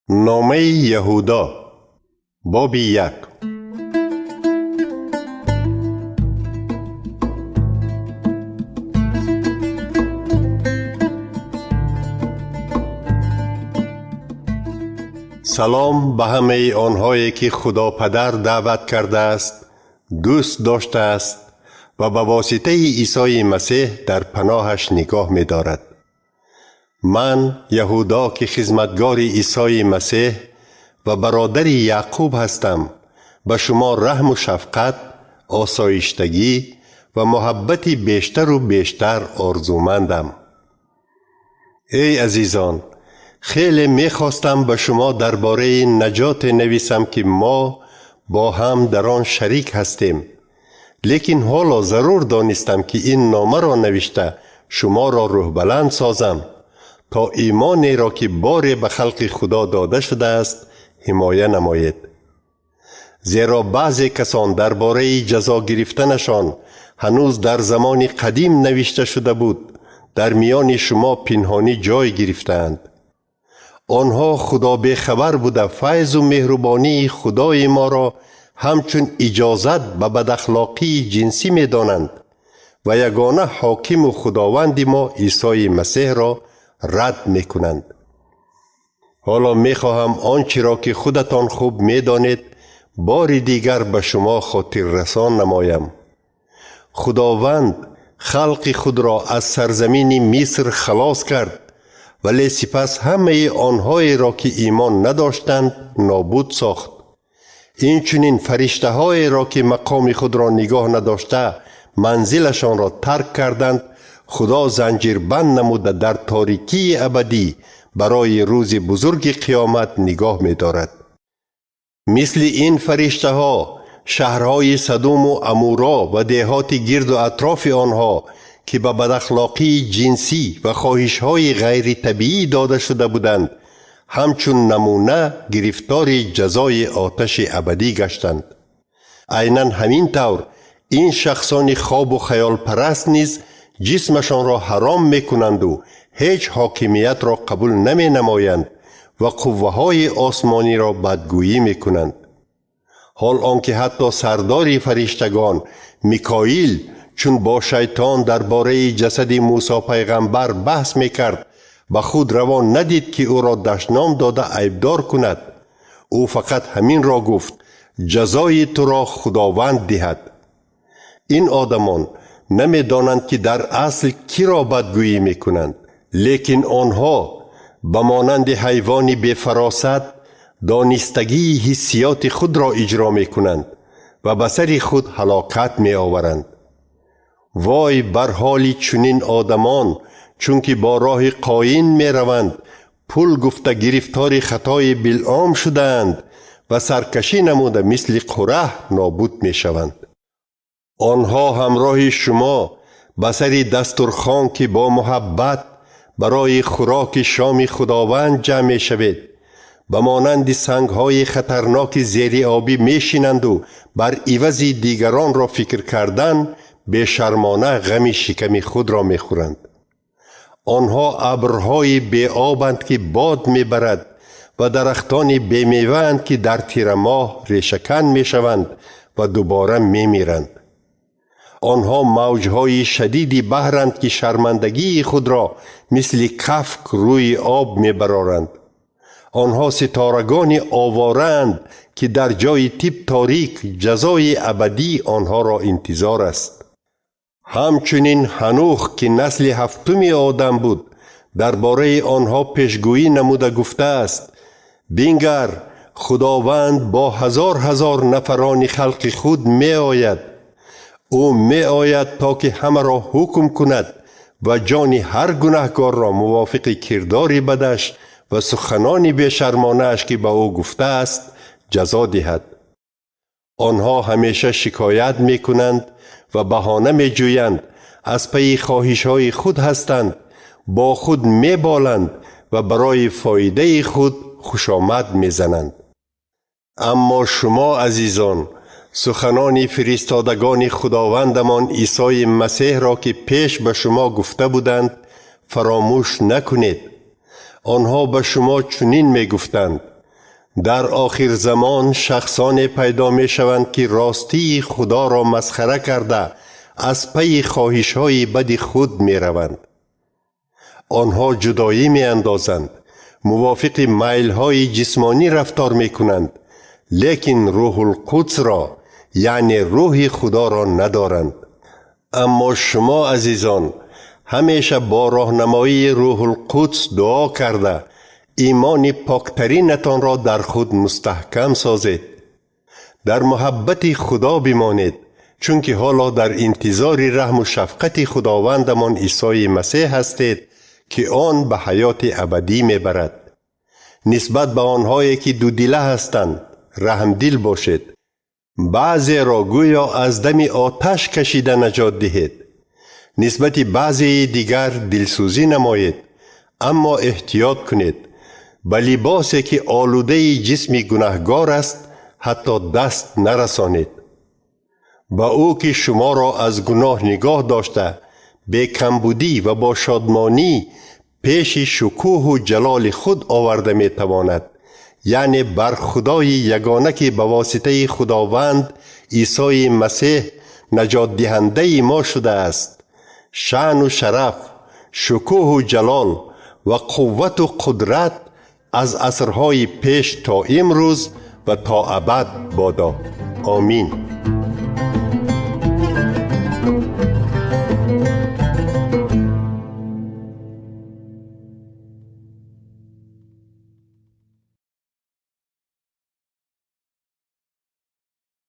Номаи Яҳудо, боби 1. Салом ба ҳамаи онҳое, ки Худо Падар даъват кардааст, дӯст доштааст ва ба воситаи Исои Масеҳ дар паноҳаш нигоҳ медорад. Ман, Яҳудо, ки хизматгори Исои Масеҳ ва бародари Яъқуб ҳастам, ба шумо раҳму шафқат, осоиштагӣ ва муҳаббати бештару бештар орзумандам. Эй азизон, хеле мехостам ба шумо дар бораи наҷоте нависам, ки мо бо ҳам дар он шарик ҳастем. Лекин ҳоло зарур донистам, ки ин номаро навишта шуморо рӯҳбаланд созам, то имонеро, ки боре ба халқи Худо дода шудааст, ҳимоя намоед. Зеро баъзе касон дар бораи ҷазо гирифтанашон ҳанӯз дар замони қадим навишта шуда буд, дар миёни шумо пинҳонӣ ҷой гирифтаанд. Онҳо Худо бехабар буда файзу меҳрубонии Худои моро ҳамчун иҷозат ба бадахлоқии ҷинсӣ медонанд ва ягона ҳокиму Худованди мо Исои Масеҳро рад мекунанд. Ҳоло мехоҳам он чиро, ки худатон хуб медонед, бори дигар ба шумо хотиррасон намоям. Худованд халқи худро аз сарзамини Миср халос кард, вале сипас ҳамаи онҳоеро, ки имон надоштанд, нобуд сохт. Инчунин фариштаҳоеро, ки мақоми худро нигоҳ надошта, манзилашонро тарк карданд, Худо занҷирбанд намуда дар торикии абадӣ барои рӯзи бузурги қиёмат нигоҳ медорад. Мисли ин фариштаҳо шаҳрҳои Садуму Амуро ва деҳоти гирду атрофи онҳо, ки ба бадахлоқии ҷинсӣ ва хоҳишҳои ғайритабиӣ дода шуда буданд, ҳамчун намуна гирифтори ҷазои оташи абадӣ гаштанд. Айнан ҳамин тавр ин шахсони хобу хаёлпараст низ ҷисмашонро ҳаром мекунанду ҳеҷ ҳокимиятро қабул наменамоянд ва қувваҳои осмониро бадгӯӣ мекунанд. Ҳол он ки ҳатто сардори фариштагон Микоил, чун бо шайтон дар бораи ҷасади Мусо пайғамбар баҳс мекард, ба худ раво надид, ки ӯро дашном дода айбдор кунад. Ӯ фақат ҳаминро гуфт: ҷазои туро Худованд диҳад. Ин одамон намедонанд, ки дар асл киро бадгӯӣ мекунанд, лекин онҳо ба монанди ҳайвони бефаросат донистагии ҳиссиёти худро иҷро мекунанд ва ба сари худ ҳалокат меоваранд. Вой бар ҳоли чунин одамон, чунки бо роҳи Қоин мераванд, пул гуфта гирифтори хатои Билъом шудаанд ва саркашӣ намуда мисли Қураҳ нобуд мешаванд. Онҳо ҳамроҳи шумо ба сари дастурхон, ки бо муҳаббат барои хӯроки шоми Худованд ҷамъ мешавед, ба монанди сангҳои хатарноки зериобӣ мешинанду бар ивази дигаронро фикр кардан бешармона ғами шиками худро мехӯранд. Онҳо абрҳои беобанд, ки бод мебарад, ва дарахтони бемеваанд, ки дар тирамоҳ решакан мешаванд ва дубора мемиранд. Онҳо мавҷҳои шадиди баҳранд, ки шармандагии худро мисли кафк рӯи об мебароранд. Онҳо ситорагони овораанд, ки дар ҷои тип торик ҷазои абадӣ онҳоро интизор аст. Ҳамчунин Ҳанух, ки насли ҳафтуми одам буд, дар бораи онҳо пешгӯӣ намуда гуфтааст: бингар, Худованд бо ҳазор ҳазор нафарони халқи худ меояд. Ӯ меояд, то ки ҳамаро ҳукм кунад ва ҷони ҳар гунаҳкорро мувофиқи кирдори бадаш ва суханони бешармонааш, ки ба ӯ гуфтааст, ҷазо диҳад. Онҳо ҳамеша шикоят мекунанд ва баҳона меҷӯянд, аз пайи хоҳишҳои худ ҳастанд, бо худ меболанд ва барои фоидаи худ хушомад мезананд. Аммо шумо, азизон, суханони фиристодагони Худовандамон Исои Масеҳро, ки пеш ба шумо гуфта буданд, фаромӯш накунед. Онҳо ба шумо чунин мегуфтанд: Дар охирзамон шахсоне пайдо мешаванд, ки ростии Худоро масхара карда, аз пайи хоҳишҳои бади худ мераванд. Онҳо ҷудоӣ меандозанд, мувофиқи майлҳои ҷисмонӣ рафтор мекунанд, лекин Рӯҳулқудсро, яъне рӯҳи Худоро надоранд. Аммо шумо, азизон, ҳамеша бо роҳнамоии Рӯҳулқудс дуо карда, имони поктаринатонро дар худ мустаҳкам созед. Дар муҳаббати Худо бимонед, чунки ҳоло дар интизори раҳму шафқати Худовандамон Исои Масеҳ ҳастед, ки он ба ҳаёти абадӣ мебарад. Нисбат ба онҳое, ки дудила ҳастанд, раҳмдил бошед. Баъзеро гӯё аз дами оташ кашида наҷот диҳед. Нисбати баъзеи дигар дилсӯзӣ намоед, аммо эҳтиёт кунед. Ба либосе, ки олудаи ҷисми гунаҳгор аст, ҳатто даст нарасонед. Ба ӯ, ки шуморо аз гуноҳ нигоҳ дошта, бекамбудӣ ва бо шодмонӣ пеши шукӯҳу ҷалоли худ оварда метавонад, яъне бар Худои ягона, ки ба воситаи Худованд Исои Масеҳ наҷотдиҳандаи мо шудааст, шаъну шараф, шукӯҳу ҷалол ва қуввату қудрат аз асрҳои пеш то имрӯз ва то абад бодо. Омин.